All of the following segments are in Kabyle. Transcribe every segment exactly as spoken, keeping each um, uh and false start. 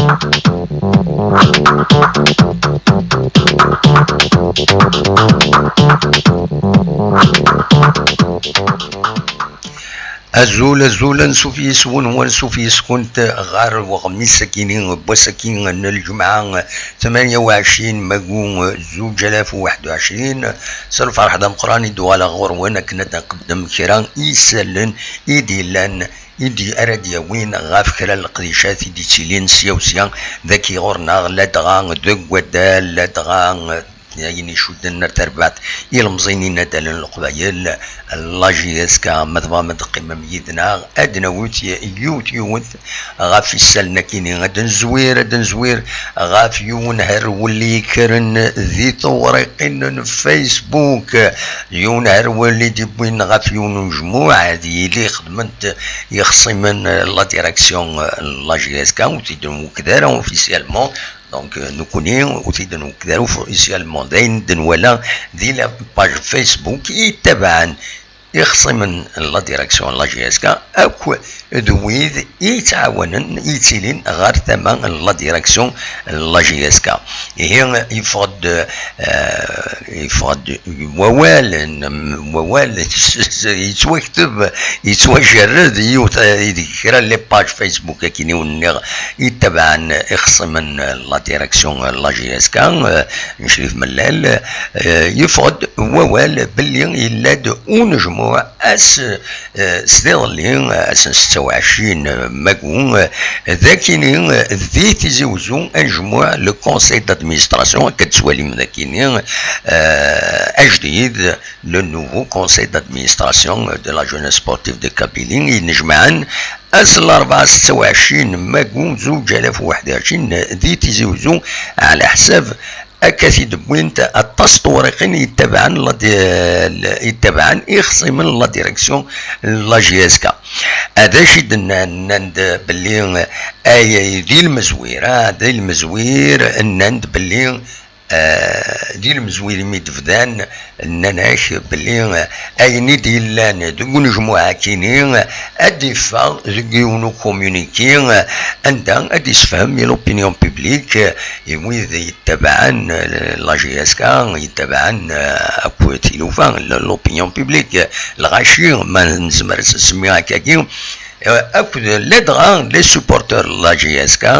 Azul, azul, ansuf yes-wen, wansuf yes-kunt ɣer weɣmis-agi n wass-agi n lǧemɛa, tmanya u ɛecrin mayu zuǧ alaf u waḥed u ɛecrin. S lferḥ d ameqqran i d-uɣaleɣ ɣur-wen akken ad d-nqeddem kra n yisallen i d-yellan, i d-, ara d-yawin ɣef kra n leqdicat i d-yettilin sya u sya dagi ɣur-neɣ, ladɣa deg waddal, ladɣa ayen icudden ar terbaɛt ilemẓiyen n yinaddalen n Leqbayel, la J S K. Ma tebɣam ad teqqimem yid-neɣ, ad d-nawi yiwet yiwet ɣef isallen-akini. Ad nezwir, ad nezwir ɣef yiwen herwel i yekkren di tewriqin n Facebook, yiwen herwel i d-iwwin ɣef yiwen unejmuɛ ad yili xedmen-t yixṣimen la direction n la J S K, ur t-id-nwekkel ara officiellement. Donc, euh, nekkni ur t-id-nwekkel ara officiellement. D ayen d-nwala di la page Facebook i yettabaɛen ixṣimen n la direction n la J S K akk d wid i yettɛawanen, i yettilin ɣer tama n la direction n la J S K. Ihi, yeffeɣ-d, euh, yeffeɣ-d wawal, n-, wawal yettwakteb, yettwajerred yiwet, eh, deg kra n les pages Facebook akkin i wen-nniɣ yettabaɛen ixṣimen n la direction n la J S K, eh, n Crif Mellal, eh, yeffeɣ-d wawal belli yella-d unejmuɛ ass, eh, s iḍelli, ass n setta u ɛecrin mayu, eh, d akini, eh, di Tizi Wezzu, anejmuɛ, le conseil d'administration, akka d-tettwalim d akini, eh, ajdid, le nouveau conseil d'administration de la jeunesse sportive de Kabylie, i d-nejmaɛen ass n larebɛa setta u ɛecrin mayu zuǧ alaf u waḥed u ɛecrin di Tizi Wezzu, ɛla ḥsab akka t-id-wwint aṭas n tewriqin yettabaɛen la di-, yettabaɛen ixṣimen n la direction n la J S K. Ad acu i d-nnan? Nnan-d belli ay di lmezwir, ah, di lmezwir, nnan-d belli eh, di lmezwir imi d-bdan, nnan-ak belli, eh, ayen i d-yellan deg unejmuɛ-akini, eh, ad d-iffeɣ deg yiwen ukomuniki, eh, anda ad d-isefhem i l'opinion publique, eh, i wid yettabaɛen, eh, la J S K, yettabaɛen, eh, akk tilufa, l-, l'opinion publique, eh, lɣaci, ma nezmer ad s-nsemmi akkagi, eh, akked ladɣa les supporters n la J S K,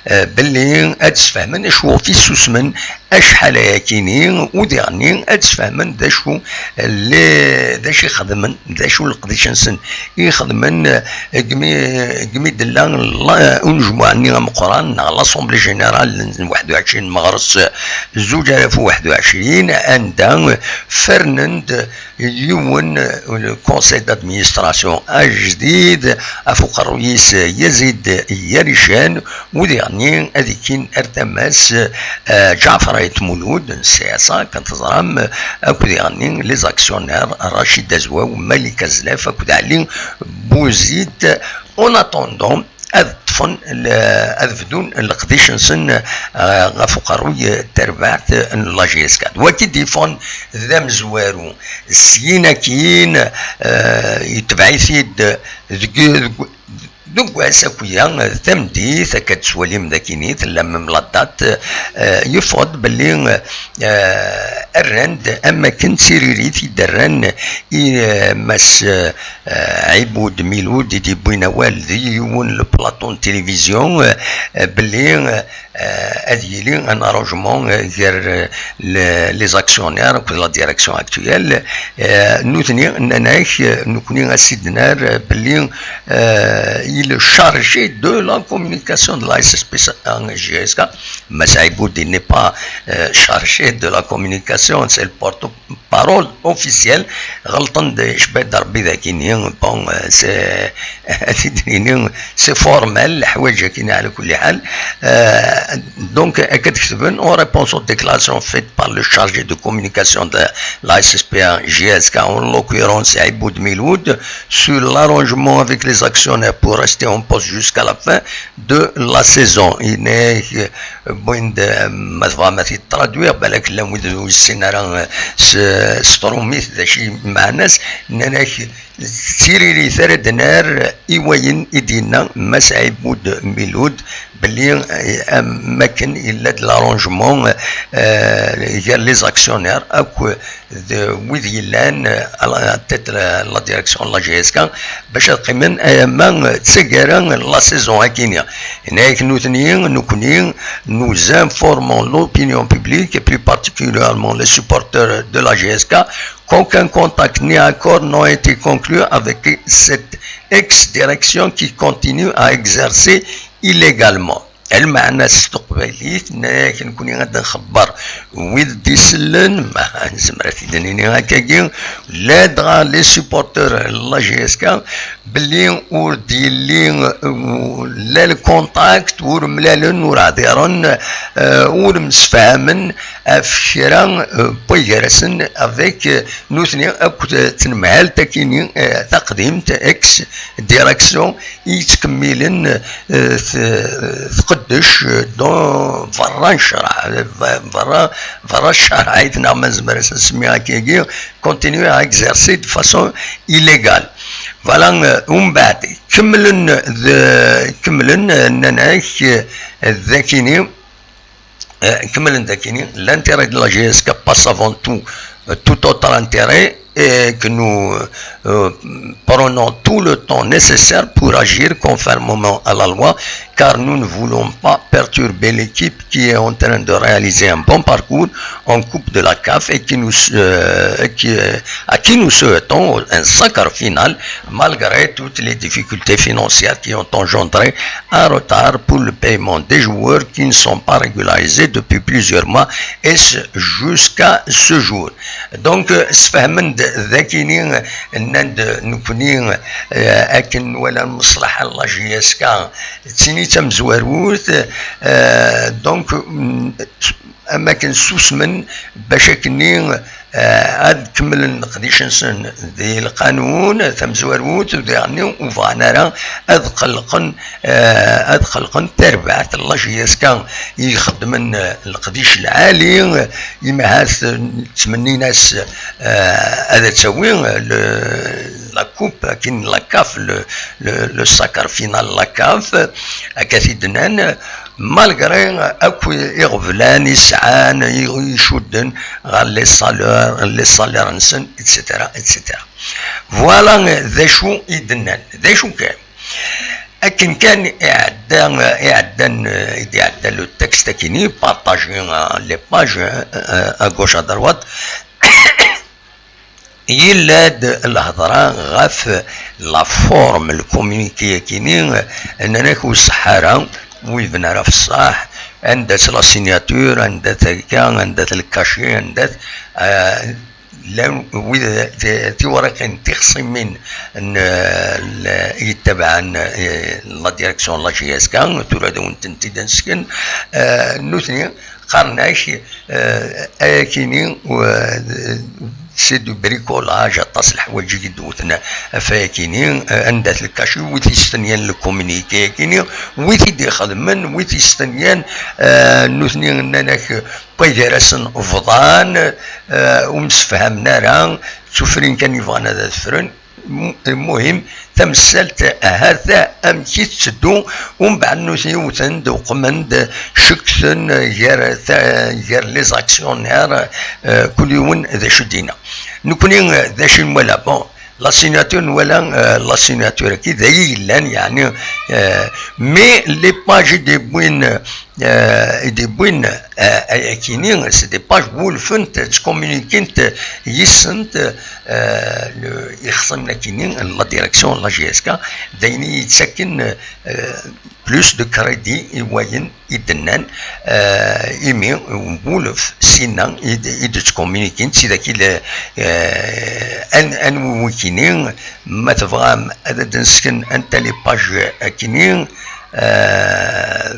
eh, belli ad d-sfehmen acu ɣef i ssusmen acḥal ayakini, u diɣenni ad d-sfehmen d acu, eh, le-, d acu i xedmen, d acu leqdic-nsen i xedmen, eh, gmi, gmi d-lla la-, unejmuɛ-nni ameqqran neɣ l'Assemblée Générale n waḥed u ɛecrin meɣres zuǧ alaf u waḥed u ɛecrin, anda fernen-d yiwen, eh, le conseil d'administration ajdid, ɣef uqerruy-is Yazid Yarican, u diɣenni ad ikkin ar tama-s, eh, Ǧaɛfer Ayt Mulud n C S A, kan teẓram, akked diɣenni les actionnaires Rachid Azwaw, Malik Azlaf akked Ali Bouzid. En attendant, ad ṭṭfen l-, ad bdun leqdic-nsen, eh, ɣef uqerruy n terbaɛt n la J S K. D wagi d-yeffɣen d amezwaru. Syin akkin, eh, yetbeɛ-it-id deg, deg, deg wass akk-ya, tameddit, akka d-tettwalim d akini, tella même la date, eh, yeffeɣ-d belli, eh, rran-d am akken d tiririt i d-rran i, eh, Mass, eh, eh, Ɛibud Milud i d-yewwin awal di yiwen le plateau n tilivizyu, eh, eh, belli, eh, ad yili un arrangement, eh, gar, eh, le-, les actionnaires akked la direction actuelle. Eh, nutni nnan-ak, eh, nekni ad s-id-nerr, eh, belli, eh, il est chargé de la communication de la S S P J S K. Mass Ɛibud, il n'est pas, eh, chargé de la communication, c'est le porte parole officielle. Ɣelṭen-d icebba-d Rebbi d akini. Bon, euh, c'est, ad t-id-nini, c'est formel, leḥwayeǧ akini, ɛla kulli ḥal. Euh, donc, akka d-ketben, en réponse aux déclarations faites par le chargé de communication de la S S P A J S K, en l'occurrence Ɛibud Milud, sur l'arrangement avec les actionnaires pour rester en poste jusqu'à la fin de la saison. Yenna-ak, euh, wwin-d, euh, ma tebɣam ad t-id-traduiɣ, balak llan wid ur yessin ara, euh, s, s trumit d acu i meɛna-s, nnan-ak, d tiririt ara d-nerr i wayen i d-yenna Mass Ɛibud Milud, belli, eh, am akken yella-d l'arrangement, eh, gar les actionnaires akk d wid yellan, eh, à la tête de la direction de la J S K, bac ad qqimen, eh, ma d taggara n la saison akini. Yenna-yak nutni, nukni, nous informons l'opinion publique et plus particulièrement les supporters de la J S K qu'aucun contact ni accord n'ont été conclus avec cette ex-direction qui continue à exercer illégalement. Lmeɛna s teqbaylit, nekk nekni ad nxebber wid d-isellen, ma nezmer ad t-id-nini akkagi, ladɣa les supporters n la J S K, belli ur d-yelli, uh, la le contact, ur mlalen, ur ɛdiren, uh, ur msefhamen ɣef kra, uh, n way gar-asen avec, uh, nutni akked tnemhalt akini, uh, taqdimt, ex direction, i yettkemmilen, uh, t-, tqeddec, uh, dans berra n ccreɛ, berra, berra n ccreɛ, neɣ ma nezmer ad s-nsemmi akkagi, continuer à exercer de façon illégale. Voilà, euh, umbeɛd, kemmlen d, kemmlen, euh, nnan-ak, euh, d akini, euh, kemmlen d akini, l'intérêt de la J S K passe avant tout, euh, tout autre intérêt, et que nous, euh, prenons tout le temps nécessaire pour agir conformément à la loi, car nous ne voulons pas perturber l'équipe qui est en train de réaliser un bon parcours en Coupe de la CAF et qui nous, euh, qui, euh, à qui nous souhaitons un sacre final, malgré toutes les difficultés financières qui ont engendré un retard pour le paiement des joueurs qui ne sont pas régularisés depuis plusieurs mois, et ce, jusqu'à ce jour. Donc, euh, sfehmen-d d akini, euh, nnan-d, euh, nekni, euh, akken nwala lmeṣlaḥa n la J S K, d tin i d tamezwarut, euh, donc, mm, am akken susmen bac akkenni, euh, ad kemmlen leqdic-nsen di lqanun, tamezwarut, u diɣenni ur bɣan ara ad qellqen, euh, ad qellqen tarbaɛt n la J S K i ixeddmen, euh, leqdic lɛali, euh, imi ahat, euh, ttmennin-as, euh, ad tawi, euh, le, la coupe, akin la CAF, le, le, le sacre final la CAF, akka t-id-nnan, malgré akk iɣeblan i sɛan, i, i icudden ɣer les salaires, les salaires-nsen, et cetera, et cetera. Voilà d acu i d-nnan. D acu kan, akken kan iɛedda, iɛeddan, i d-iɛedda le texte akini, partagé, euh, les pages, euh, euh, à gauche, à droite, yella-d lhedra ɣef la forme, le communiqué akini, nnan-ak ur ṣeḥḥa ara, ur yebni ara f ṣṣeḥ, anda-tt la signature, anda-t akka, anda-t le cachet, anda-t, euh, llan wid, ti-, tiwriqin tixṣimin n, l-, i yettabaɛen, eh, la direction n la J S K, tura ad awen-tent-id-nsken, eh, nutni qqaren-ak, eh, ayakini, eh, c'est du bricolage, aṭas leḥwayeǧ i d-wten ɣef ayakini, eh, anda-t le cachet, wi t-yestenyan le communiqué akini, wi t-id-ixedmen, wi t-yestenyan, eh, nutni nnan-ak, wway gar-asen bḍan, eh, ur msefhamen ara, ttufrin kan, yebɣan ad adfren. Mu-, muhim, tamsalt ahat amek i tetteddu, umbeɛd nutni wten-d, uqmen-d, cekkten gar ta-, gar les actionnaires, eh, kul yiwen d acu d-yenna. Nekni, eh, d acu i nwala? Bon, la signature nwala, euh, la signature-agi d ayen yellan, yeɛni, euh, mais les pages i d-yewwin, euh, i d-yewwin, euh, ayakini, c'est des pages wulfent, ttcommuniquent yis-sent, euh, le, ixṣimen akini, la direction, la J S K, d ayen i yettakken, euh, plus de crédit i wayen i d-nnan, eh, imi wulef sinna i d-, i d-ttcommuniquent, si d-aki le, eh, an-, anwi wikini, ma tebɣam ad d-nsken anta les pages akini, eh,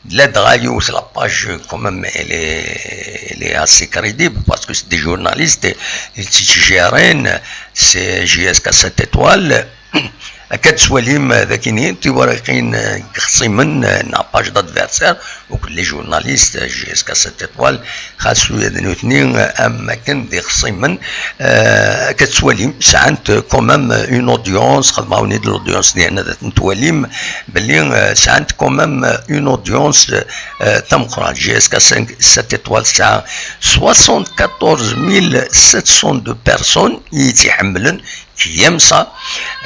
ladɣa yiwet la page quand même, elle est, elle est assez crédible parce que c'est des journalistes, ils tt-gèrent, c'est J S K sept étoiles. Akka d-twalim, eh, d akini tiwriqin, eh, n yixṣimen, eh, neɣ page d'adversaire, akked les journalistes, eh, J S K sept étoiles, xas ula d nutni, eh, am akken d ixṣimen, eh, akka d-twalim, sɛant, eh, quand même, eh, une audience, xedmeɣ-awen-id l'audience diɣen ad ten-twalim, belli, eh, sɛant quand même, eh, une audience, eh, tameqqrant. J S K cinq, sept étoiles tesɛa soixante-quatorze mille sept cent deux personnes i tt-iḥemmlen, kiyamsa,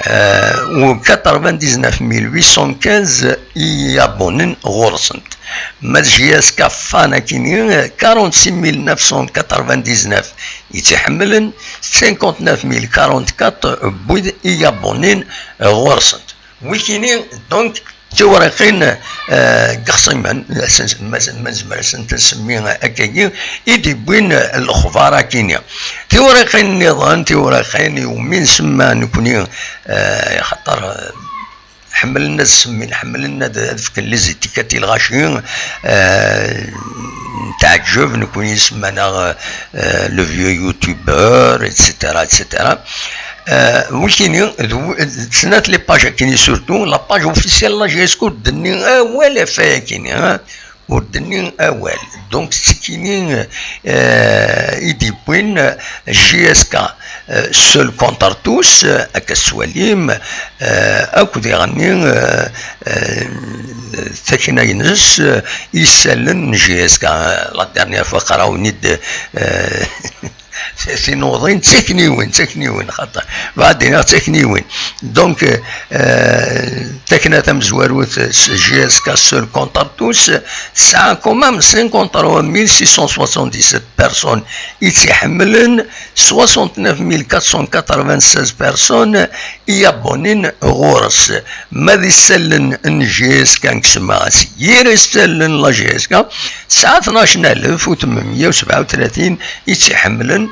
eh, u quatre-vingt-dix-neuf mille huit cent quinze i abonnés ɣur-sent. Ma d J S K fan akini, quarante-six mille neuf cent quatre-vingt-dix-neuf i tt-iḥemmlen, cinquante-neuf mille quarante-quatre n wid i abonnés ɣur-sent. Wikini, donc, tiwriqin, eh, n yixṣimen, ma, ma nezmer ad sent-nsemmi akkagi, i d-iwwin lexbar akini. Tiwriqin nniḍen, tiwriqin iwumi nsemma nekni, eh, xaṭer, eh, ḥemmlen ad semmin, ḥemmlen ad, ad fken les étiquettes i lɣaci, eh, teɛǧeb, nekni semma-neɣ, eh, le vieux youtubeur, et cetera, et cetera. Eh, wikini, d w-, d snat les pages akini, surtout la page officielle la J S K ur d-tenni awal ɣef wayakini, eh, ur d-tenni awal. Donc, d tikini, eh, i d-yewwin J S K, eh, seul contre tous, eh, akka s-twalim, eh, akked iɣenni, eh, eh, takna-ines, eh, isallen n J S K. La dernière fois, qqareɣ-awen-id, eh, tinuḍin d takniwin, d takniwin, xaṭer, bɛed iniɣ d takniwin. Donc, eh, takna tamezwarut s J S K seul contre tous, tesɛa quand même cinquante-trois mille six cent soixante-dix-sept personnes i tt-iḥemmlen, soixante-neuf mille quatre cent quatre-vingt-seize personnes i abonnés ɣur-s. Ma d isallen n J S K, nekk semmaɣ-as yir isallen n la J S K, tesɛa tnac alef u tmenmeyya u sebɛa u tlatin i tt-iḥemmlen,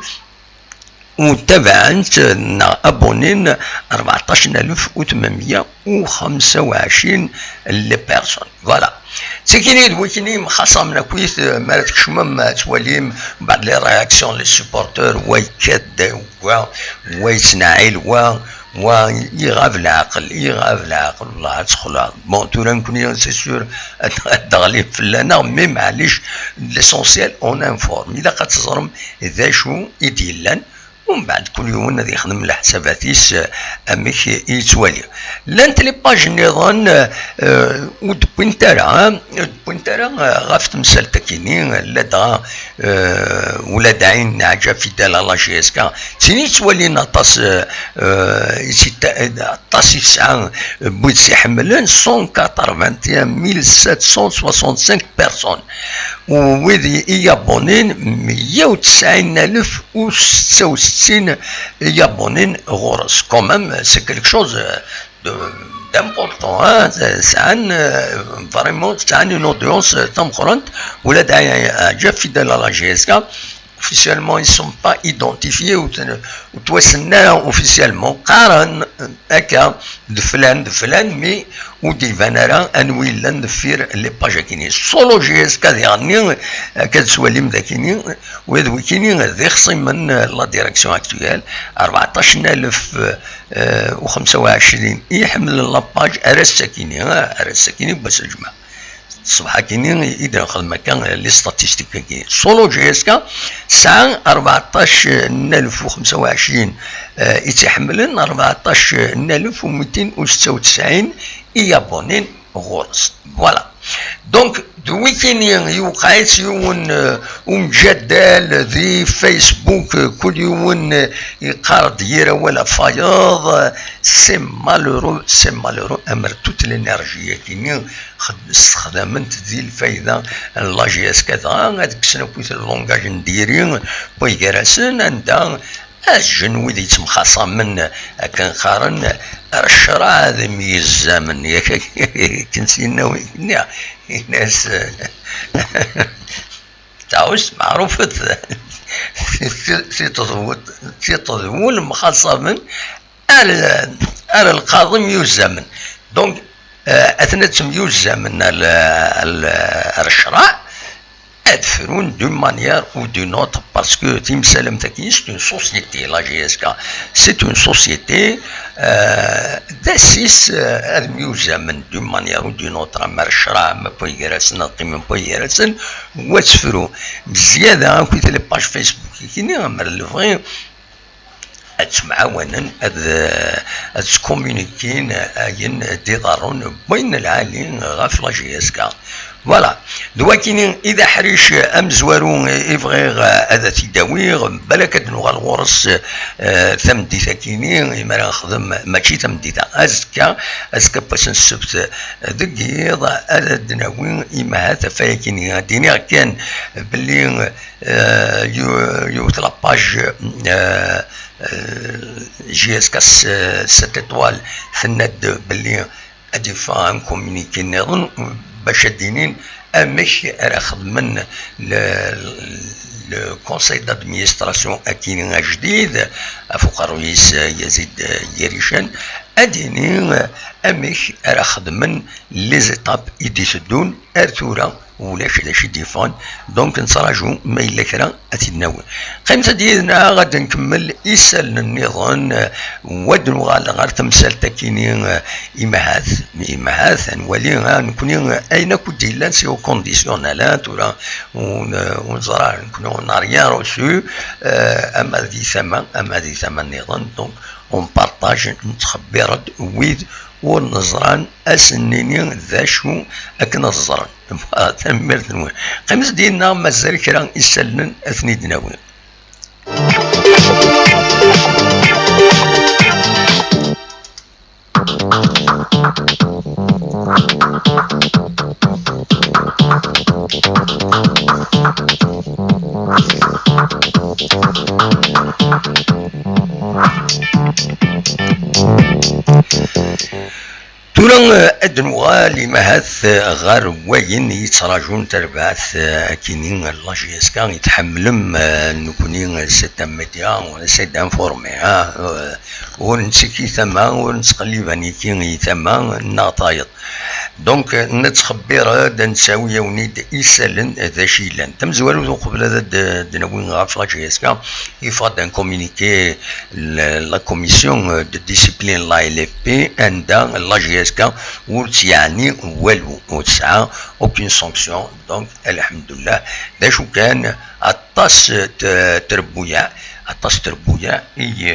u tabaɛen-tt neɣ abonnés rbeɛṭac alef u tmenmeyya u xemsa u ɛecrin les personnes. Voilà. Tikini d wikini mxaṣamen akkit, eh, mi ara tkecmem, eh, ad twalim, mbeɛd les réactions, les supporters, wa yekkat-d wa, wa yettnaɛil wa, wa iɣab leɛqel, iɣab leɛqel, wellah ad texleḍ. Bon, tura nekni, c'est sûr, ad, ad d-teɣlim fell-aneɣ, mais maɛlic, l'essentiel, on informe. Ilaq ad teẓrem d acu i d-yellan, umbeɛd kul yiwen ad yexdem leḥsabat-is, eh, amek i yettwali. Llant les pages nniḍen, eh, eh, ur d-wwint ara, eh, ur d-wwint ara, eh, ɣef temsalt-akini, eh, ladɣa, eh, ula d ɛin neɛǧa fidèle à la J S K. D tin yettwalin aṭas, eh, eh, i tt-itta-, aṭas i tesɛa n wid s-iḥemmlen, cent quatre-vingt-un mille sept cent soixante-cinq personnes. U wid i, i abonnés, meyya u tesɛin alef u setta u settin i abonnés ɣur-s. Quand même, c'est quelque chose, euh, de, d'important, hein. Sɛan, euh, vraiment, sɛan une audience, euh, tameqqrant, ula d ɛin neɛǧa fidèle à la J S K. Officiellement, ils sont pas identifiés, ur ten-, ur ttwassnen ara officiellement. Qqaren, euh, akka, d flan, d flan, mais ur d-iban ara anwa yellan deffir les pages-akini. Solo J S K diɣenni, akka d-twalim d akini, wid wikini d ixṣimen, la direction actuelle, rbeɛṭac alef u xemsa u ɛecrin i iḥemmlen la page, ar ass-akini, ar ass-akini n wass n lǧemɛa. Ṣṣbeḥ-akini i d-nxedem akka les statistiques-agi. Solo J S K tesɛa rbeɛṭac alef u xemsa u ɛecrin, eh, i tt-iḥemmlen, rbeɛṭac alef u mitin u setta u tesɛin i abonnés ɣur-s. Voilà. Donc, d wikini yewqeɛ-itt yiwen, eh, umjaddal di Facebook, eh, kul yiwen, eh, yeqqar-d yir awal ɣef wayeḍ, eh, c'est malheureux, c'est malheureux, amer toute l'énergie-agi-nni xed-, sexdament di lfayda n la J S K, dɣa ad kksen akkit le langage n diri, wway gar-asen, anda ad ǧǧen wid yettemxaṣamen, akken qqaren, ar ccṛeɛ ad myezzamen, yak akken s-yenna win-nni, yenna-as, taɣect meɛrufet, tiṭ d wul mxaṣamen, ar, ar lqaḍi myuzzamen. Donc, eh, atna ttemyuzzamen ar, ar, ar ccṛeɛ, ad frun d'une manière ou d'une autre, parce que timsal am tagi, c'est une société, la J S K, c'est une société, euh, d assis, euh, ad myuzzamen d'une manière ou d'une autre, am ar ccṛeɛ, am waygar-asen, ad qqimen waygar-asen, u ad tefru. Zzyada akk i les pages Facebook-agi, am ar lebɣi, ad ttemɛawanen, ad, ad skommunikin ayen d-iḍerrun n wayen lɛali ɣef la J S K. Voilà. D wakini i d aḥric amezwaru i bɣiɣ ad t-id-awiɣ, balak ad nuɣal ɣur-s, eh, tameddit-akini, imi ara nexdem, mačči tameddit-a, azekka, azekka n wass n ssebt deg yiḍ, ad d-nawi imahat ɣef wayakini. Ad d-iniɣ kan belli, eh, yu-, yiwet la page, eh, eh, J S K s-, sept étoiles, tenna-d belli ad d-iffeɣ un communiqué nniḍen bac ad d-inin amek ara xedmen le, le conseil d'administration akini ajdid, ɣef uqerruy-is Yazid Yarican, ad d-ini amek ara xedmen les étapes i d-iteddun ar tura. Ulac d acu i d-yeffɣen. Donc, nettraǧu ma yella kra ad t-id-nawi. Qqimet-d yid-neɣ, ad nkemmel isallen nniḍen, eh, u ad nuɣal ɣer temsalt-akini, eh, imahat, imahat, ad nwali, ah, nekkni, eh, ayen akk i d-yellan, c'est au conditionnel, ah, tura, ur n-, ur neẓra, nekkni, on n'a rien reçu, eh, ama di tama, ama di tama nniḍen. Donc, on partage, nettxebbir-d wid ur neẓran, ad sen-nini d acu akken ad ẓren. Tanemmirt-nwen. Qqimet-d yid-neɣ, mazal kra isallen ad ten-id-nawi. Tura, eh, ad nuɣal imahat, eh, ɣer wayen yettraǧun tarbaɛt, eh, akini, la J S K i tḥemmlem, eh, nekkni, eh, c'est un média, c'est d'informer, ah, eh, ur nettiki tama, ur nettqellib aniki i tama, neɣ tayeḍ. Donc, eh, nettxebbir-d, ad nettawi-yawen-id isallen, eh, d acu yellan. Tamezwarut, uqbel ad d-, d-nawi ɣef la J S K, yeffeɣ-d un communiqué, la, la commission, euh, de discipline, la L F P, anda la J S K ur tt-yeɛni walu, ur tesɛa aucune sanction. Donc, alḥemdullah. D acu kan, aṭas n t-, trebbuyaɛ, aṭas n trebbuyaɛ i,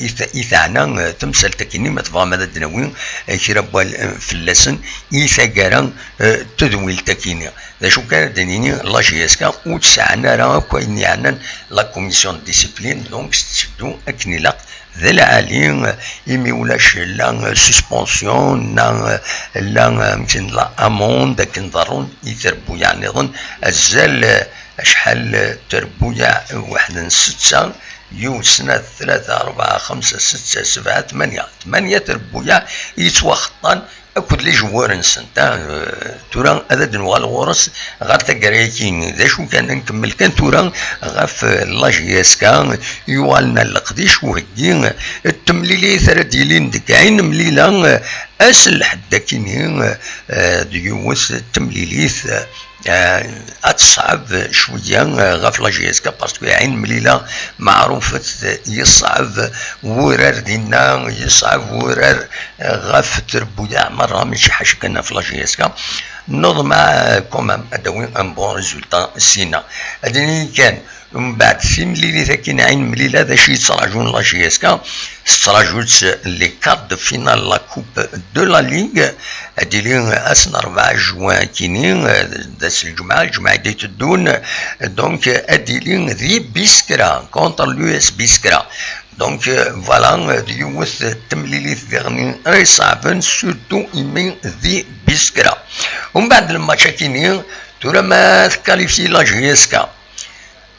i t-, i teɛna, euh, temsalt-akini, ma tebɣam ad d-nawi, euh, kra n wal, euh, fell-asen, i taggara, euh, n tedwilt-akini. D acu kan ad d-nini, la J S K ur tesɛan ara akk ayen yeɛnan la commission de discipline, donc tetteddu akken ilaq d lɛali, imi ulac la suspension, la, la, amek n la amende, akken ḍerrun i trebbuyaɛ nniḍen, azal, eh, acḥal, eh, trebbuyaɛ, waḥed n setta, yiwet, snat, tlata, rebɛa, xemsa, setta, sebɛa, tmanya. Tmanya trebbuyaɛ yettwaxeṭṭan akked les joueurs-nsent, ah, euh, tura ad d-nuɣal ɣur-s ɣer taggara-agi. D acu kan, ad nkemmel kan tura ɣef, euh, la J S K, yuɣalen ar leqdic uheggi, euh, d temlilit ara d-yilin deg Ɛin Mlila, euh, ass n lḥedd akini, euh, euh, d yiwet n temlilit, euh, Eh, ad teṣɛeb cwiya, eh, ɣef la J S K, parce que Ɛin Mlila meɛrufet yeṣɛeb wurar dinna, yeṣɛeb wurar, eh, ɣef trebbuyaɛ merra, mačči ḥaca kan ɣef la J S K. Neḍmeɛ, eh, quand même, ad d-awi un bon résultat sina. Ad d-nini kan, mbeɛd timlilit akkin Ɛin Mlila, d acu yettraǧun la J S K? Tettraǧu-tt les quarts de finale la Coupe de la Ligue. Ad d-tili ass n rebɛa juin akini, d ass n lǧemɛa, lǧemɛa i d-iteddun. Donc, ad d-tili di Biskra, contre l'U S Biskra. Donc, voilà, d yiwet n temlilit diɣen ara iṣeɛben, surtout imi di Biskra. Umbeɛd lmatch akini, tura ma tkalifyi la J S K,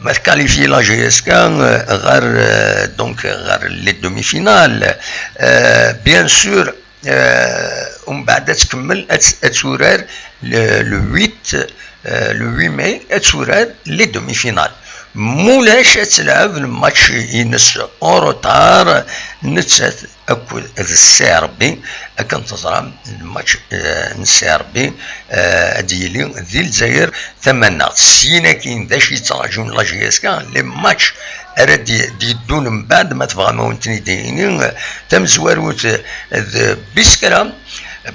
ma tkalifyi la J S K, euh, ɣer, euh, donc, ɣer les demi-finales, euh, bien sûr, euh, umbeɛd ad tkemmel, ad, ad turar le, le huit, euh, le huit mai, ad turar les demi-finales. Mulac ad telɛeb lmatch-ines en retard, nettat akked Serbi. Akken teẓram, lmatch, eh, n Serbi, eh, ad d-yili di Lezzayer tamaneɣt. Syin akkin, d acu yettṛajun la J S K? Les matchs ara d-, d-yeddun mbeɛd, ma tebɣam ad wen-ten-id-ini. Tamezwarut d Biskra.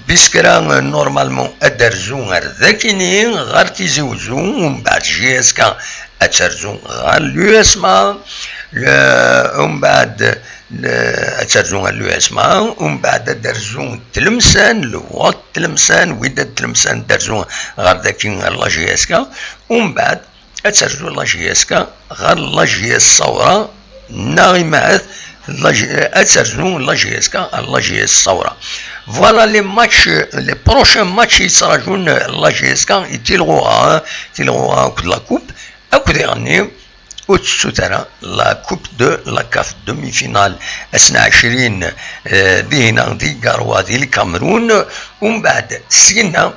Biskra, normalement, ad d-terzu ar dakini, ɣer Tizi Uzzu, umbeɛd J S K ad terzu ɣer l'U S M A, le-, umbeɛd, le-, ad terzu ɣer l'U S M A, umbeɛd ad d-terzu Tlemsan, le Wad Tlemsan, Wydad Tlemsan ad d-terzu ɣer daki, ɣer la J S K, umbeɛd ad terzu la J S K ɣer la J S Saoura, neɣ imahat la J-, ad terzu la J S K ɣer la J S Saoura. Voilà les matchs, les prochains matchs yettṛajun la J S K i Tilɣuɣa, Tilɣuɣa akked la Coupe, akked iɣenni ur tettut ara la Coupe de la CAF demi-finale ass n ɛecrin, eh, dihina di Garoua di Lkamerun, umbeɛd syenna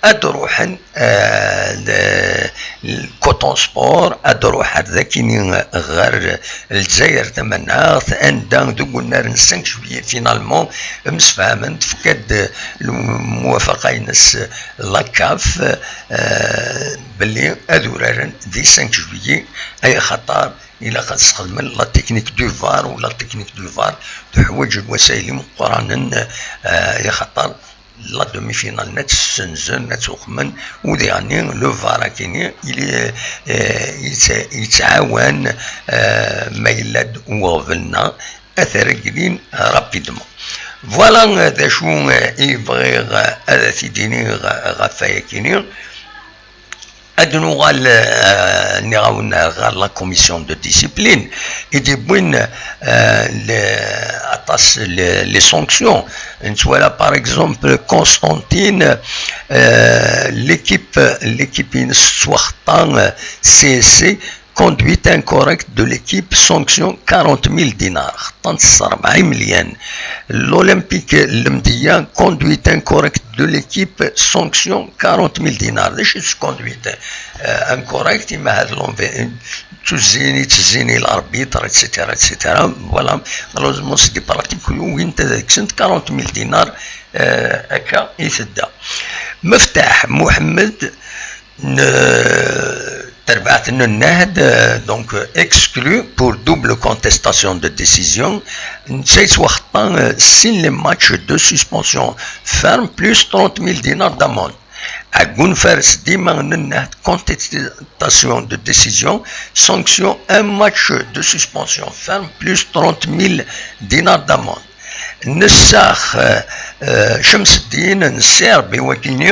ad ruḥen, eh, l-, l-, Coton Sport, ad ruḥ ar dakini ɣer Lezzayer tamaneɣt, anda deg unnar n cinq juillet, finalement, msefhamen, tefka-d lmuwafaqa-ines la CAF, eh, belli ad uraren di cinq juillet, ay axaṭer ilaq ad sxedmen la technique du VAR, u la technique du VAR teḥwaǧ lwasayel imeqqranen, eh, ay axaṭer la demi-finale ad tt-ssenzen, ad tt-uqmen, u diɣenni le VAR akini, il est, eh, yettɛ-, yettɛawan, eh, ma yella-d uɣbel-nneɣ, ad t-reglin rapidement. Voilà, eh, d acu, eh, i bɣiɣ, eh, ad t-id-iniɣ, eh, ɣef wayakini. Ad nuɣal, eh, nniɣ-awen ɣer la commission de discipline i d-yewwin, eh, le-, aṭas le-, les sanctions. Nettwala, par exemple, Constantine, eh, l'équipe, l'équipe-ines tettwaxeṭṭa, eh, C S C, conduite incorrecte de l'équipe, sanction quarante mille dinars, xeṭṭan-tt s rebɛa imelyan. L'Olympique Lemdiyya, conduite incorrecte de l'équipe, sanction quarante mille dinars. D acu-tt conduite, euh, incorrecte? Imahat l'enve-, tuzzin, ittezzin i l'arbitre, et cetera, et cetera. Voilà, malheureusement, c'est des pratiques qui ont quarante mille dinars, euh, akka i tedda. Meftaḥ Mohamed, n-, terbaɛt n Nnehd, euh, donc, euh, exclu pour double contestation de décision, netta yettwaxeṭṭa, euh, sin les matchs de suspension ferme plus trente mille dinars d'amende. Ɛeggun Fares, dima n Nnehd, contestation de décision, sanction un match de suspension ferme plus trente mille dinars d'amende. Nessax, euh, euh, Chemseddin, n Serbi wakini,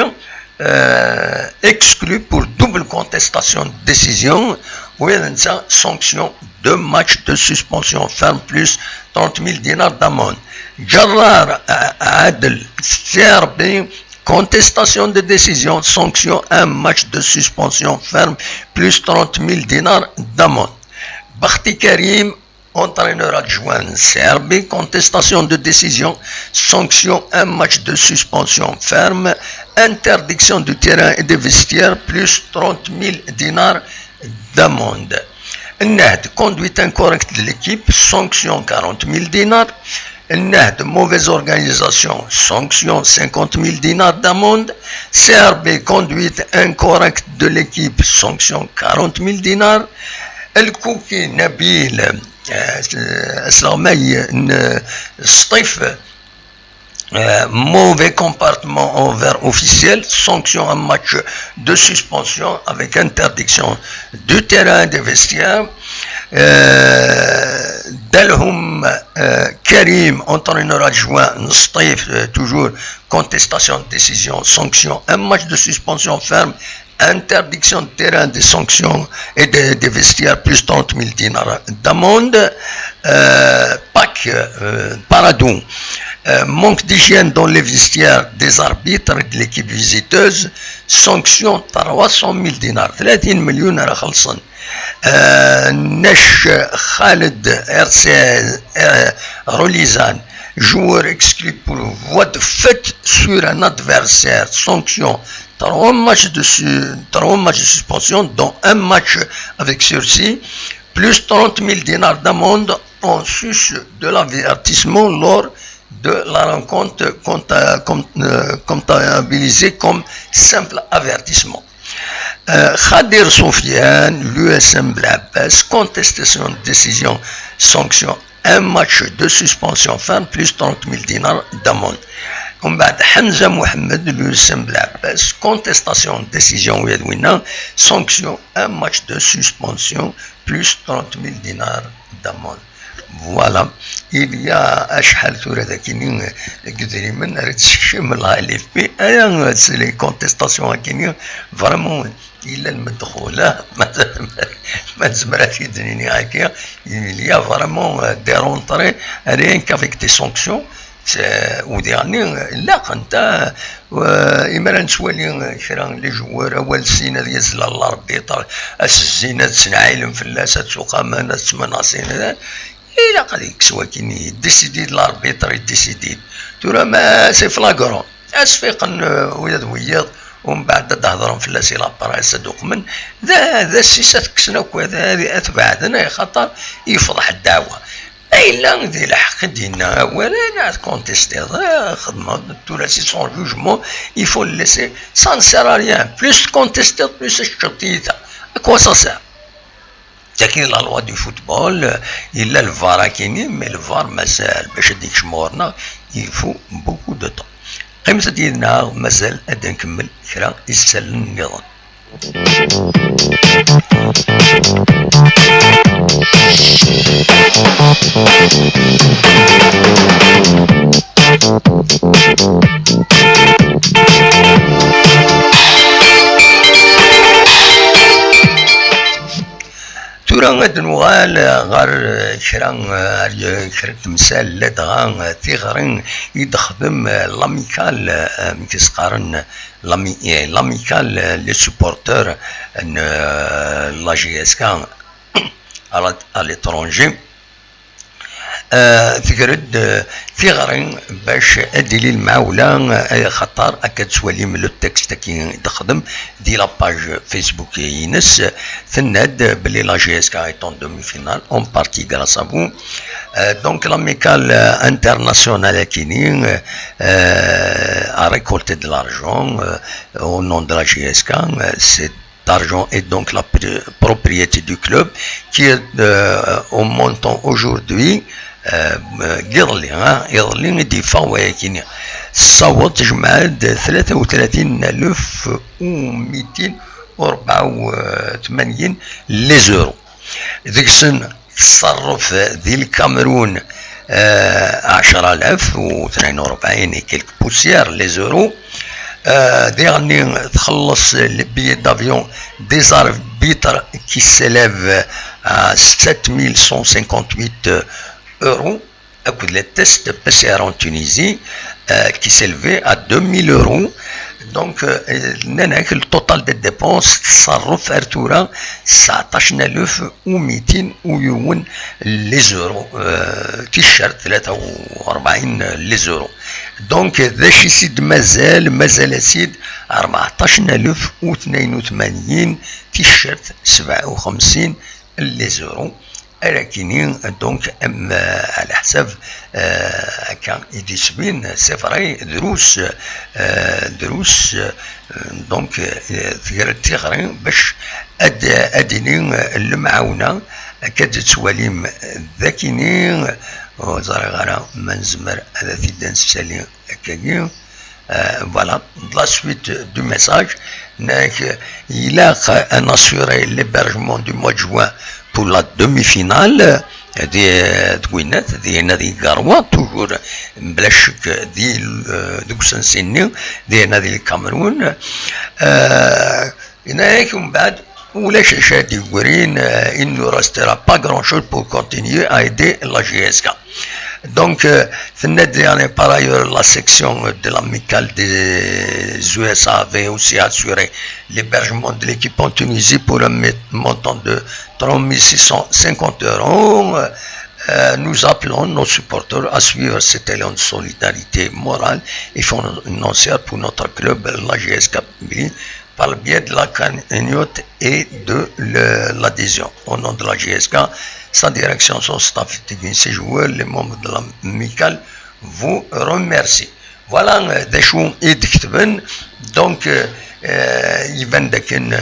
euh, exclu pour double contestation de décision, u d netta sanction deux matchs de suspension ferme plus trente mille dinars d'amende. Djerrar, euh, Adel, Serbi, contestation de décision, sanction un match de suspension ferme plus trente mille dinars d'amende. Bakhti Karim, entraîneur adjoint Serbi, contestation de décision, sanction un match de suspension ferme, interdiction du terrain et des vestiaires, plus trente mille dinars d'amende. Nnehd, conduite incorrecte de l'équipe, sanction quarante mille dinars. Nnehd, mauvaise organisation, sanction cinquante mille dinars d'amende. Serbi, conduite incorrecte de l'équipe, sanction quarante mille dinars. Lkuki Nabil, euh, asleɣmay n Sṭif, euh, mauvais comportement envers officiel, sanction un match de suspension avec interdiction du terrain, des vestiaires. Euh, Dalhoum, euh, Karim, entraîneur adjoint n Sṭif, euh, toujours contestation de décision, sanction un match de suspension ferme, interdiction de terrain, des sanctions et des, des vestiaires, plus trente mille dinars d'amende. Euh, Pak, euh, Paradou, euh, manque d'hygiène dans les vestiaires des arbitres et de l'équipe visiteuse, sanction trois cent mille dinars. Tlatin million ara xellṣen. Euh, Nec Khaled, R C, euh, Rolizan, Joueur exclu pour voie de fait sur un adversaire. Sanction, trois matchs de, su- trois matchs de suspension, dont un match avec sursis, plus trente mille dinars d'amende en sus de l'avertissement lors de la rencontre compta- com- euh, comptabilisée comme simple avertissement. Euh, Khadir Soufiane, l'U S M Blabès, contestation de décision, sanction, un match de suspension ferme plus trente mille dinars d'amende. ومن بعد حمزة محمد، l'U S M Blabès, contestation de décision ويا دوينا، sanction, un match de suspension plus trente mille dinars d'amende. Voilà. Il y a acḥal tura dagini deg idrimen ara d-sekcem la L F P. Aya, c'est les contestations akini, vraiment, yella lmedxula, ma nezmer ad t-id-nini akka, il y a vraiment euh, des rentrées rien qu'avec des sanctions. Ur diɣni ilaq nta. Imra nettwali kra n les joueurs, awal sin ad yazzel ɣer l'arbitre, as-zzin ad sneɛɛilen fell-as, ad ttuqamen, ad ttmenɣasin. Ilaq ad yekkes wakin, yeddisidid l'arbitre, yeddisidid. Tura ma c'est flagrant, asfiqen wiyaḍ wiyaḍ, umbeɛd ad d-hedren fell-as i la presse, ad uqmen d d assis, ad t-kksen akk, ad t-beɛden, axaṭer yefḍeḥ ddeɛwa. Ma yella di lḥeqq i d-yenna awal, ad contestiḍ, xedmeḍ, tura c'est son jugement, il faut le laisser, ça ne sert à rien, plus tcontestiḍ, plus teččeḍ tiyita. À quoi ça sert? Tagi la loi du football, yella lvar akini, mais lvar mazal bac ad ikcem ɣur-neɣ, il faut beaucoup de temps. Qqimet-d yid-neɣ, mazal ad nkemmel kra isallen nniḍen. Tura ad nuɣal ɣer kra, kra n temsal, ladɣa tiɣri i d-texdem l'Amicale, amek i s-qqaren, l'Ami- eh, l'Amicale, les supporters n la J S K à l'étranger. Teger-d tiɣri bac ad d-tili lemɛawna, axaṭer akka d-tettwalim le texte-agi i d-texdem di la page Facebook-ines, tenna-d belli la J S K est en demi-finale, en partie grâce à vous. Donc l'Amicale internationale akini a récolté de l'argent au nom de la J S K. C'est d'argent est donc la propriété du club qui est euh, au montant aujourd'hui euh, iḍelli, iḍelli i d-yeffeɣ wayakini, tessaweḍ tejmeɛ-d tlata u tlatin alef u mitin u rebɛa u tmanyin les euros. Deg-sen teṣṣerref di Lkamerun ɛecra alaf u tnayen u rebɛin et quelques poussières les euros. Diɣenni txelleṣ les billets d'avion des arbitres qui s'élèvent à sept mille cent cinquante-huit euros. Akked les tests P C R en Tunisie qui s'élevait à deux mille euros. Donc nnan-ak le total des dépenses teṣṣerref ar tura seɛṭac n alef u mitin u yiwen les euros, ticcert tlata u rebɛin les euros. Donc d acu i s-id-mazal? Mazal-as-id rbeɛṭac n alef u tnayen u tmanyin, ticcert sebɛa u xemsin les euros. Ara kini donc am ɛla ḥsab akka i d-isbin, c'est vrai, drus, drus. Donc tger-d tiɣri bac ad d-tini lemɛawna akka d-tettwalim d akini. Ur ẓriɣ ara ma nezmer ad t-id-nessali akkagi. Voilà, de la suite du message, ilaq ad assurer l'hébergement du mois de juin pour la demi-finale. Di deg winat, di hna di Garwa, toujours mebla ccek di deg usensi-nni, di hna di Lkamerun. Yenna-yak umbeɛd ulac acu ara d-yeggrin, il ne restera pas grand-chose pour continuer à aider la J S K. Donc, euh, tenna-d, par ailleurs, la section de l'Amicale des U S A avait aussi assuré l'hébergement de l'équipe en Tunisie pour un montant de trois mille six cent cinquante euros. Euh, nous appelons nos supporters à suivre cet élan de solidarité morale et financière pour notre club, la J S K Kabylie, par le biais de la cagnotte et de le- l'adhésion. Au nom de la J S K, sa direction, son staff technique, ses joueurs, les membres de l'amicale vous remercient. Voilà, euh, d acu i d-ketben. Donc, euh, euh, iban dakken, euh,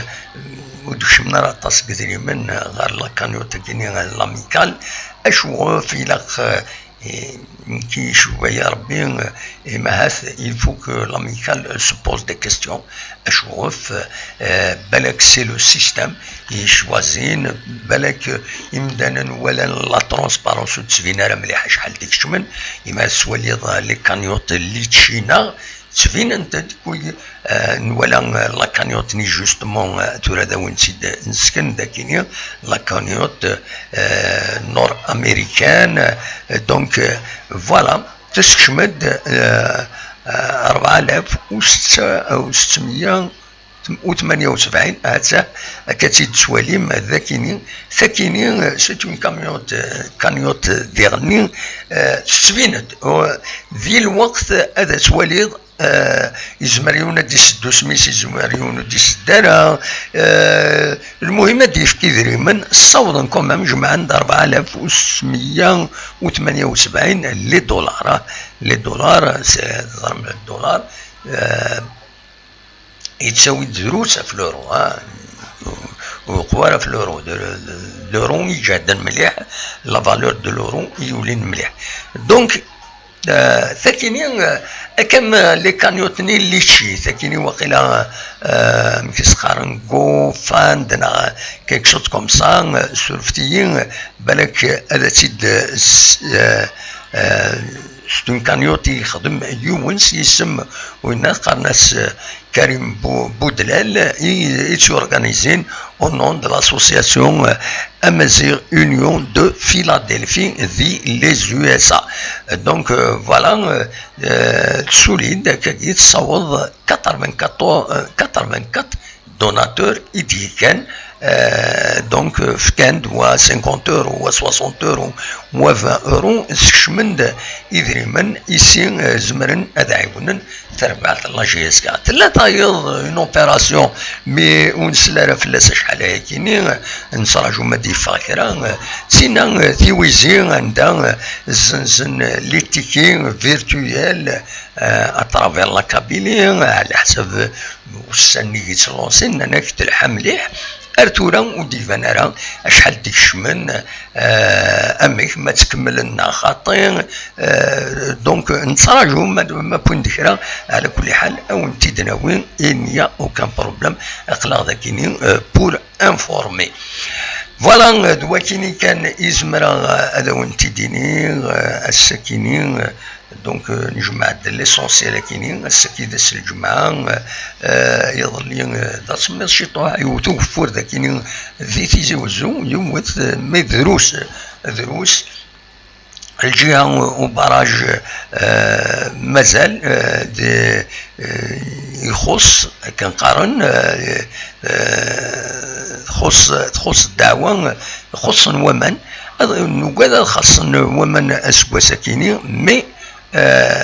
ur d-kecmen ara aṭas n yedrimen, euh, ɣer la cagnotte-agi n l'amicale. Acuɣef ilaq, euh, i- nekk icewwel-iyi Rebbi, euh, et ahat, il faut que l'amicale se pose des questions. Acuɣef, euh, balak c'est le système i choisin, balak, euh, imdanen walan la transparence ur d-tbin ara mliḥ acḥal d-ikecmen, imi ad twaliḍ, euh, les cagnottes lli ččina, ttbinent-d kuy, euh, nwala, euh, la cagnotte-nni justement, euh, tura ad awen-tt-id-nesken dakini, la cagnotte, euh, nord-américaine, euh, donc, euh, voilà, teskecm-d, euh, euh, rebɛa alaf u setta, u settemya u tmanya u sebɛin, ahat akka tt-id-tettwalim dakini, takini, euh, c'est une cagnotte, euh, cagnotte diɣenni, euh, tettbin-d, euh, di lweqt ad twaliḍ, euh, yezmer yiwen ad d-iseddu isem-is, yezmer yiwen ur d-iseddu ara, euh, lmuhim ad d-yefk idrimen, ssawḍen quand même, jemɛen-d rebɛa alaf u settemya u tmanya u sebɛin les dollars, ah, les dollars, c'est, teẓram, les dollars, euh, yettawi-d drus ɣef l'euro, ah. Ur yeqwa ara ɣef l'euro. De- de- L'euro i ijehden mliḥ, la valeur de l'euro i yulin mliḥ. Donc, euh, takini, euh, akka am, euh, les cagnottes-nni lli čči, takini waqila, euh, amek i s-qqaren, GoFund neɣ quelque chose comme ça, euh, surfet-iyi, euh, balak ad tt-id, euh, s- euh, euh, c'est une cagnotte i yexdem yiwen s yisem, winna qqaren-as, euh, Karim Bou- Boudlal, i, i tt-yorganisin au nom de l'association, euh, Amazigh Union de Philadelphie di les U S A. Donc, euh, voilà, euh, euh, tsuli-d akkagi tessaweḍ quatre-vingt-quatorze, euh, quatre-vingt-quatre donateurs i d-yekkan, euh, donc, euh, fkan-d wa cinquante euros, wa soixante euros, wa vingt euros, skecmen-d idrimen i si, euh, zemren ad ɛiwnen tarbaɛt n la J S K. Tella tayeḍ une opération, mais ur nsel ara fell-as acḥal ayakini, nettraǧu ma d-yeffeɣ kra. Tinna, euh, tiwizi anda, euh, zzenzen les tickets virtuels, euh, à travers la Kabylie, ɛla ḥsab ussan-nni i yettlansin, nnan-ak telḥa mliḥ. Ar tura ur d-iban ara acḥal d-ikecmen, euh, amek ma ttkemmlen neɣ xaṭi. Euh, donc, nettraǧu ma, ma wwin-d kra, ɛla kulli ḥal, ad wen-t-id-nawi, il n'y a aucun problème. Aql-aɣ dakini, euh, pour informer. Voilà, euh, d wakini kan i zemreɣ, euh, ad awen-t-id-iniɣ, euh, ass-akini, euh, donc, euh, nejmeɛ-d l'essentiel akini, ass-agi d ass n lǧemɛa, euh, euh, iḍelli, euh, d asemmiḍ ciṭuḥ, yewwet ugeffur dakini di Tizi Wezzu, yewwet, euh, mais drus, drus. Lǧiha n ubaraj, euh, mazal, euh, d, euh, ixuṣ, akken qqaren, euh, euh, txuṣ, txuṣ ddeɛwa, xuṣṣen waman. Ad, nugad ad xaṣṣen waman aseggas-akini, mais, euh,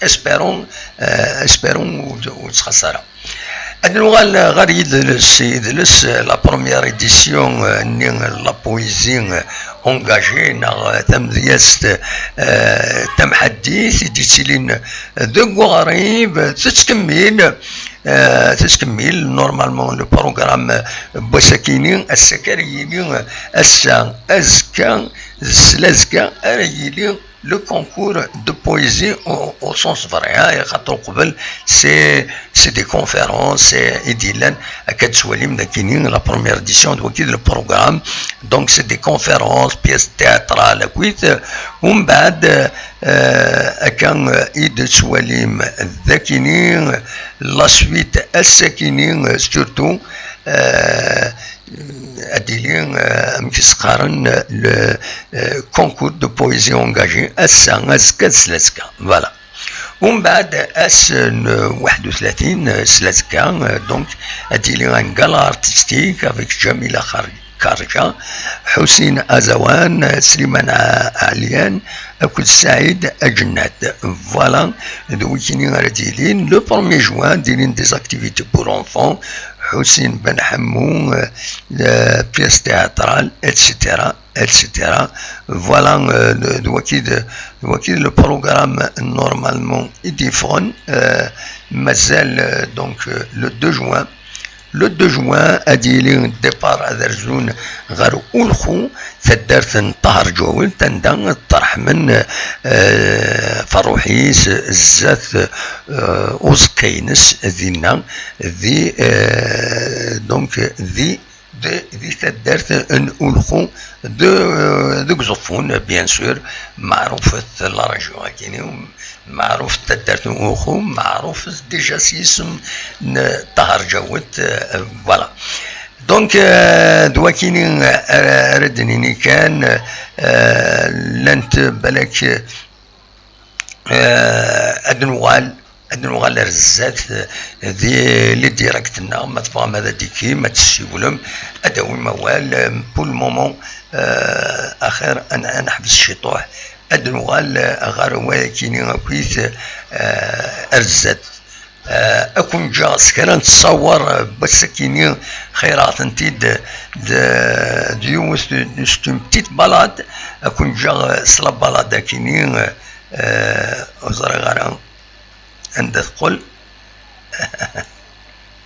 espérons, euh, espérons ur, ur ttxaṣ ara. Ad nuɣal ɣer yidles, yidles, la première édition, euh, nni n la poésie, euh, engagée neɣ tamedyazt, euh, tamḥaddit i d-yettilin deg uɣrib, tettkemmil, euh, tettkemmil normalement le programme n wass-akini, ass-agi ara yili, ass-a, azekka, s lazekka ara yili le concours de poésie au, au sens vrai, hein, axaṭer uqbel, c'est, c'est des conférences, c'est, i d-yellan, akka d-tettwalim dakini, la première édition, d wagi d le programme, donc c'est des conférences, pièces théâtrales, akkit, umbeɛd, euh, akka, euh, i d-tettwalim dakini, la suite, ass-akini, euh, surtout, euh, ad d-yili, euh, amek i s-qqaren, le, euh, concours de poésie engagée, ass-a, azekka d slazekka. Voilà. Umbeɛd, ass n waḥed u tlatin, euh, slazekka, euh, donc, ad d-yili un gala artistique avec Jamila Khar-, Karja, Ḥusin Azawan, Sliman Ɛalyan akked Saɛid Aǧennad. Voilà, d wikini ara d-yilin. Le premier juin, d-yilin des activités pour enfants, Ḥusin Ben Ḥemmu, euh, pièce théâtrale, et cetera, et cetera. Voilà, euh, d waki d waki le programme normalement i d-yeffɣen, euh, mazal, euh, donc, euh, le deux juin. Le deux juin, ad yili départ ad rzun ɣer Ulxu, taddart n Ṭaher Ǧwawelt, anda ad ṭṭerḥmen, euh, ferruḥ-is zdat, euh, uẓekka-ines dinna, di, euh, donc, di di, di taddart n Ulxu, de, deg Uẓeffun, bien sûr, meɛrufet la région akini, meɛrufet taddart n Ulxu, meɛrufet déjà s yisem n Ṭaher Ǧawet, euh, voilà. Donc, euh, d wakini, euh, ara d-nini kan, euh, llant balak, euh, ad nuɣal, ad nuɣal ar zdat, euh, di les directs-nneɣ, ma tebɣam ad d-tikim, ad d-tessiwlem, ad d-tawim awal, euh, pour le moment, euh, axir ad n-, ad neḥbes ciṭuḥ, ad nuɣal, euh, ɣer wayakini akkit, euh, ar zdat. Euh, ad ken-ǧǧeɣ s kra n ttṣawer, euh, n wass-akini, xiraɣ-tent-id d, d yiwet, c'est une petite balade, ad ken-ǧǧeɣ, euh, s la balade akini, euh, Euh, ur ẓriɣ ara anda teqqel.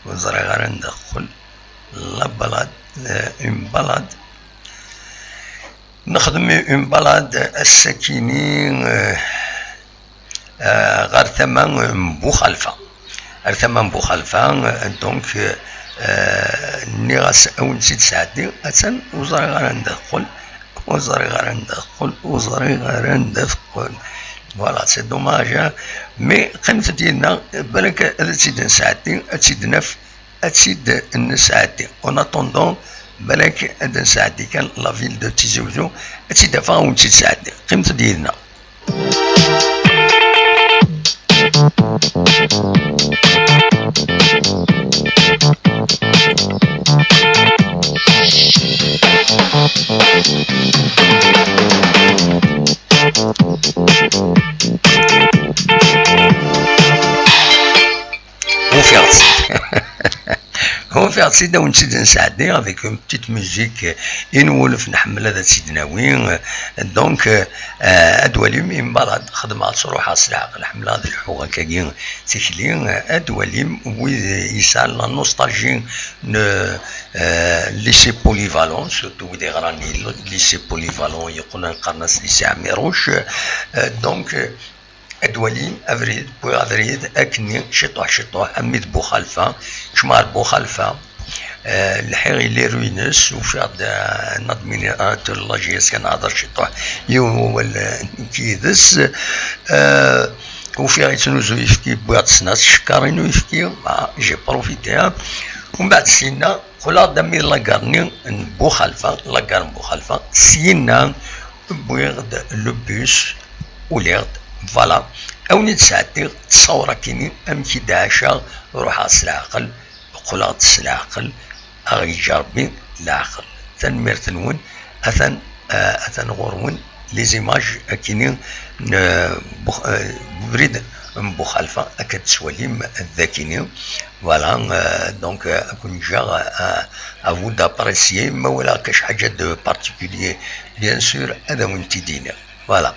Ur ẓriɣ ara anda teqqel. La balade, euh, une balade. Nexdem une balade ass-akini, euh, euh, ɣer tama n Buxalfa. Ar tama n Buxalfa, euh, donc, euh, nniɣ-as a wen-tt-id-sɛeddi, attan ur ẓriɣ ara anda teqqel. Ur ẓriɣ ara anda teqqel, ur ẓriɣ ara anda teqqel. Voilà, c'est dommage, hein. Mais qqimet-d yid-neɣ, balak ad tt-id-nesɛeddi, ad tt-id-naf, ad tt-id-nesɛeddi. En attendant, balak ad nesɛeddi kan la ville de Tizi Ouzou, ad tt-id-afeɣ, ad wen-tt-id-sɛeddi. Qqimet-d yid-neɣ. Ufiɣ-tt. Ufiɣ-tt-id, ad wen-tt-id-nesɛeddi avec une petite musique, euh, i nwulef nḥemmel ad tt-id-nawi. Donc, euh, ad twalim une balade, xedmeɣ-tt, ruḥeɣ s leɛqel, ḥemmleɣ ad lḥuɣ akkagi tikli, euh, ad twalim wid yesɛan la nostalgie n, euh, lycée polyvalent, surtout wid yeɣran di lycée polyvalent yeqqnen qqaren-as lycée Amirouche. Euh, donc, euh, Ad twalim abrid, wwiɣ abrid akkenni ciṭuḥ ciṭuḥ, armi d Buxalfa. Kecmeɣ ar Buxalfa, euh, lḥiɣ i les ruines, ufiɣ-d, euh, un admirateur de la J S K, nehder ciṭuḥ, yiwen wawal, euh, nekk yid-s. Euh, ufiɣ yettnuzu ayefki, wwiɣ-d snat tcekkarin n uyefki, ah, j'ai profité, hein. Umbeɛd syenna, qqleɣ-d armi d lagar-nni n Buxalfa, lagar n Buxalfa, syenna wwiɣ-d le bus, uliɣ-d, voilà. A wen-id-sɛeddiɣ ttṣawṛa-kini, amek i d-ɛaceɣ, ruḥeɣ s leɛqel, qqleɣ-d s leɛqel, a ɣ-yeǧǧ Ṛebbi leɛqel. Tanemmirt-nwen, atan, ah, atan ɣur-wen les images akini n, euh, Bux-, euh, ubrid n Buxalfa, akka d-tettwalim dakini. Voilà, euh, donc, euh, ad ken-ǧǧeɣ, euh, à vous d'apprécier. Ma walaɣ kac ḥaǧa de particulier, bien sûr, ad awen-t-id-iniɣ. Voilà.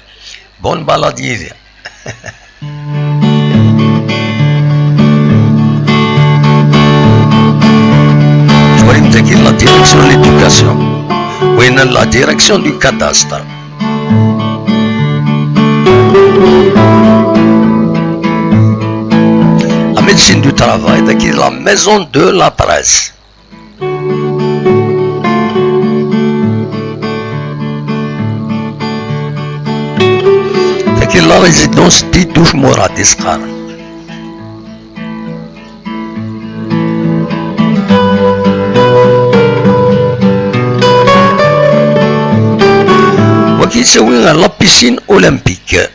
Bonne balade yid-i. Tettwalim dagi la direction de l'éducation, ou la direction du cadastre. La médecine du travail, dagi la maison de la presse. Dagi la résidence Didouche Mourad i s-qqaren. Wagi yettawi ɣer la piscine olympique.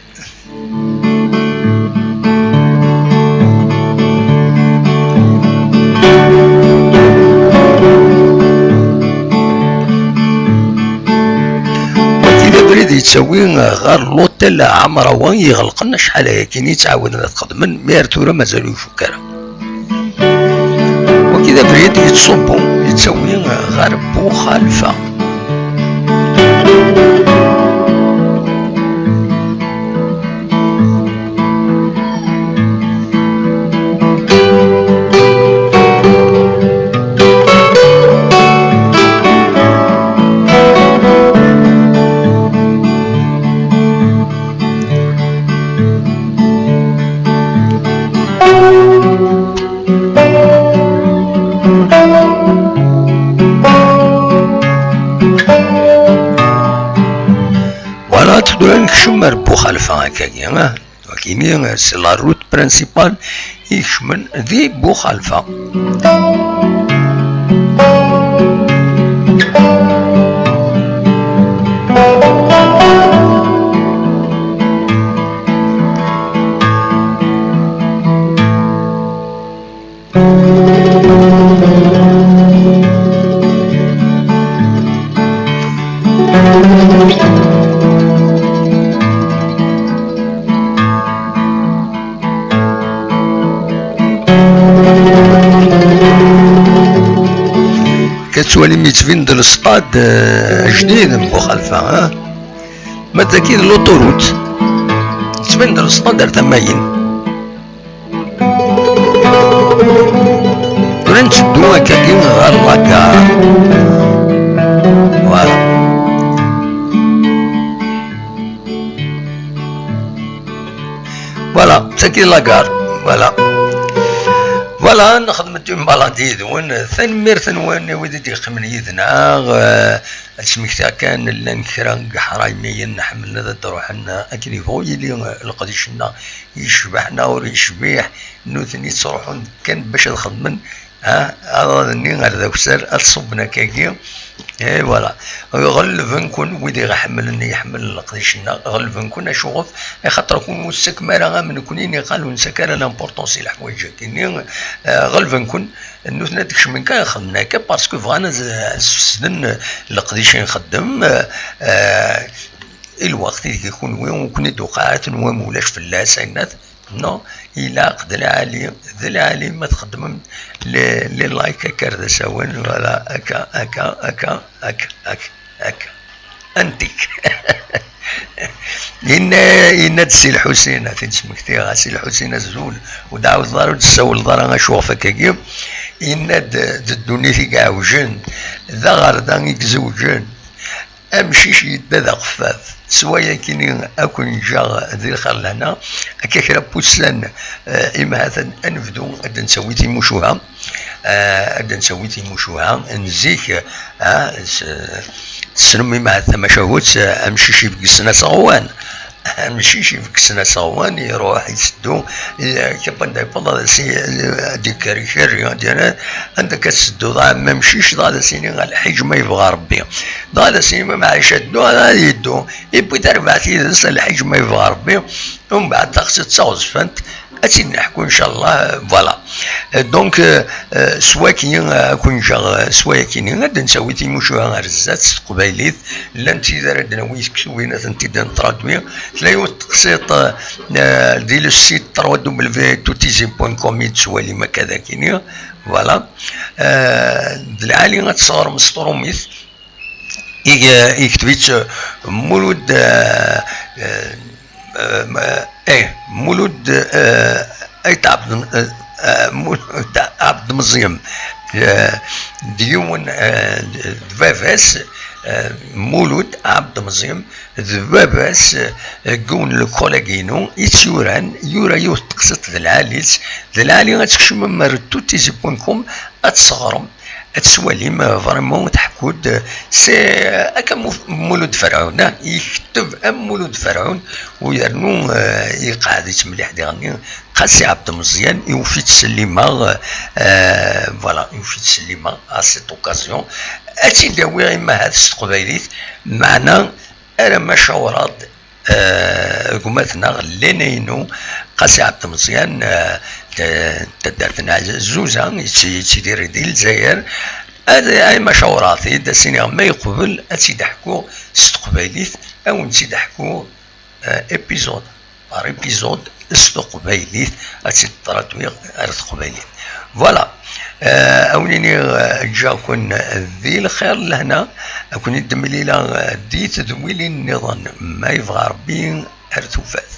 Yettawi ɣer l'hôtel Amrawa, iɣelqen acḥal ayagi i ttɛawiden ad xedmen, mi ar tura mazal ur ifuk ara. Wagi d abrid yettṣubbu, yettawi ɣer Buxalfa. Voilà, tura nekcem ar Buxalfa akkagi, ah. Wakini, c'est la route principale i ikecmen di Buxalfa. Akka tettwalim yettbin-d lesqad, eh, ajdid n Buxalfa, ha? Ma d dagi d l'autoroute, yettbin-d lesqad ar tama-yin. Tura netteddu akkagi ɣer la gare. Voilà. Voilà, tagi la gare. Voilà. Voilà, nexdem-d une balade yid-wen. Tanemmirt-nwen i wid i d-yeqqimen yid-neɣ. Eh, ad smektiɣ kan, llan kra n yeḥraymiyen ḥemmlen ad d-ruḥen akken yebɣu yili, eh, leqdic-nneɣ yecbeḥ neɣ ur yecbiḥ, nutni ttruḥun kan bac ad xedmen, ha, aḍad-nni ar d akessar, ad ṣubben akkagi. Et voilà. Ɣelben-ken wid i ɣ-iḥemmlen, i iḥemmlen leqdic-nneɣ, ɣelben-ken acuɣef? Axaṭer ken ur tettakem ara am nekni, niqal ur nettak ara l'importance i leḥwayeǧ-agi-nni. Eh, ɣelben-ken, nutni ad d-kecmen kan, xedmen akka parce que bɣan ad, ad sfesden leqdic i nxeddem. Eh, i lweqt ideg i kunwi ur ken-id-tuqiɛ ara tenwam ulac fell-as, ayennat. Non, ilaq d lɛali, d lɛali ma txeddmem les, les likes akka ar d asawen, voilà, akka, akka, akka, akka, akka, akka. Antik. Yenna, yenna-d Si Lḥusin, ad t-id-smektiɣ, a Si Lḥusin azul, ur d-ɛawdeḍ ara, ur d-tessawleḍ ara acuɣef akkagi. Yenna-d, d ddunit i iɛewjen, d aɣerda i izewǧen. Amcic yedda d aqeffaf. S wayakini ad ken-ǧǧeɣ di lxir lehna. Akka kra n wussan, eh, imahatan ad nebdu ad d-ntawi timucuha. Eh, ad d-ntawi timucuha n zik, eh, s-, tessnem imahat tamacahut, eh, amcic ibegsen aseɣwan. Amcic ibegsen aseɣwan, iruḥ, iteddu, i-, akka anda yewweḍ, ad as-i-, ad d-ikker ikerri, ad d-yerr, anda akka tettedduḍ a ɛemmi amcic, dɣa ad as-yini a lḥiǧ ma yebɣa Rebbi. Dɣa ad as-yini ma maɛic ad ddu, ad yeddu. Yewwi tarbaɛt yid-s a lḥiǧ ma yebɣa Rebbi. Umbeɛd taxsi d taɣezfant, ad tt-id-neḥku, ncallah, voilà. Euh, donc, euh, euh, s waki, euh, ad ken-ǧǧeɣ, euh, s wayakini, ad d-ntawi timucuha ar zdat s teqbaylit, llant tid ara d-nawi tiktubin, ad tent-id-netraduit. Tella yiwet teqsiṭ, euh, di le site trois W tout easy point com i d-tettwalim akka d akini, voilà. Euh, d lɛali ad tesɣerem s trumit, Ig-, ikteb-itt, euh, Mulud, euh, euh, euh, eh, Mulud, euh, Ayt Ɛebd, euh, euh, Mulud Ɛebd Meẓyen. Euh, d yiwen, euh, d, d baba-s, euh, Mulud Ɛebd Meẓyen, d baba-s, euh, deg yiwen n lkollag-inu i tt-yuran, yura yiwet teqsiṭ d lɛali-tt, d lɛali ad tkecmem ar tout easy point com, ad tesɣerem. Ad twalim, euh, vraiment, teḥku-d, euh, c'est, euh, akka Mu-, Mulud Ferɛun, ah, yekteb am Mulud Ferɛun, u yernu, euh, iqeɛɛed-itt mliḥ diɣenni, Qasi Ɛebd Meẓyan, iwfi-t Sellima, euh, voilà, iwfi-t Sellima, à cette occasion. Ad tt-id-awiɣ imahat s teqbaylit, meɛna ara ma cawreɣ-d, eh, gma-tneɣ, Lena-inu, Qasi Ɛebd Meẓyan, eh, t-, taddart n Ɛzuza, yetti-, yettidir di Lezzayer. Ad ay macawrat i d-as-iniɣ ma yeqbel ad tt-id-ḥkuɣ s teqbaylit, ad wen-tt-id-ḥkuɣ épisode par épisode s teqbaylit, ad tt-id-traduiɣ ar teqbaylit. Voilà. Ad wen-iniɣ ǧǧiɣ-ken di lxir d lehna, ad ken-id-mlileɣ di tedwilin nniḍen ma yebɣa Rebbi. Ar tufat.